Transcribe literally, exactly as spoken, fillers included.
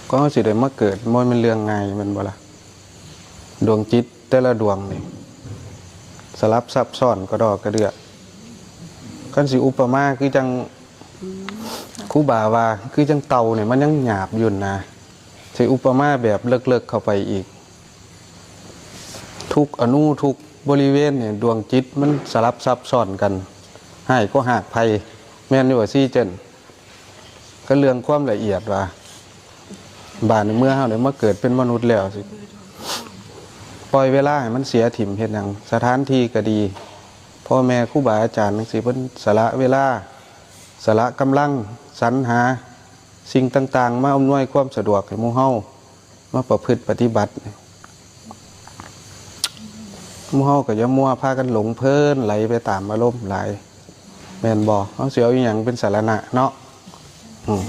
ก็สิได้มาเกิดบ่แม่นเรื่องง่ายแม่นบ่ล่ะ ดวงจิตแต่ละดวงนี่ สลับซับซ้อนกระดอกกระเดื่อ คันสิอุปมาคือจัง ครูบาว่าคือจังเต่าเนี่ยมันยังหยาบอยู่นะ สิอุปมาแบบเลิกๆเข้าไปอีก ทุกอณูทุกบริเวณเนี่ยดวงจิตมันสลับซับซ้อนกัน หายก็หากไพ แม่นอยู่ว่าซี่เจน ก็เรื่องความละเอียดว่า บาดนี้เมื่อเฮาได้มาเกิดเป็นมนุษย์แล้วสิ ปล่อยเวลาให้มันเสียถิ่มเฮ็ดหยัง สถานที่ก็ดี พ่อแม่ครูบาอาจารย์จังซี่เพิ่นสละเวลา สละกำลัง สรรหาสิ่งต่างๆ มาอำนวยความสะดวกให้หมู่เฮา มาประพฤติปฏิบัติ หมู่เฮาก็อย่ามัวพากันหลงเพลินไหลไปตามอารมณ์หลาย แม่นบ่ เฮาสิเอาอีหยังเป็นสรณะเนาะ อืม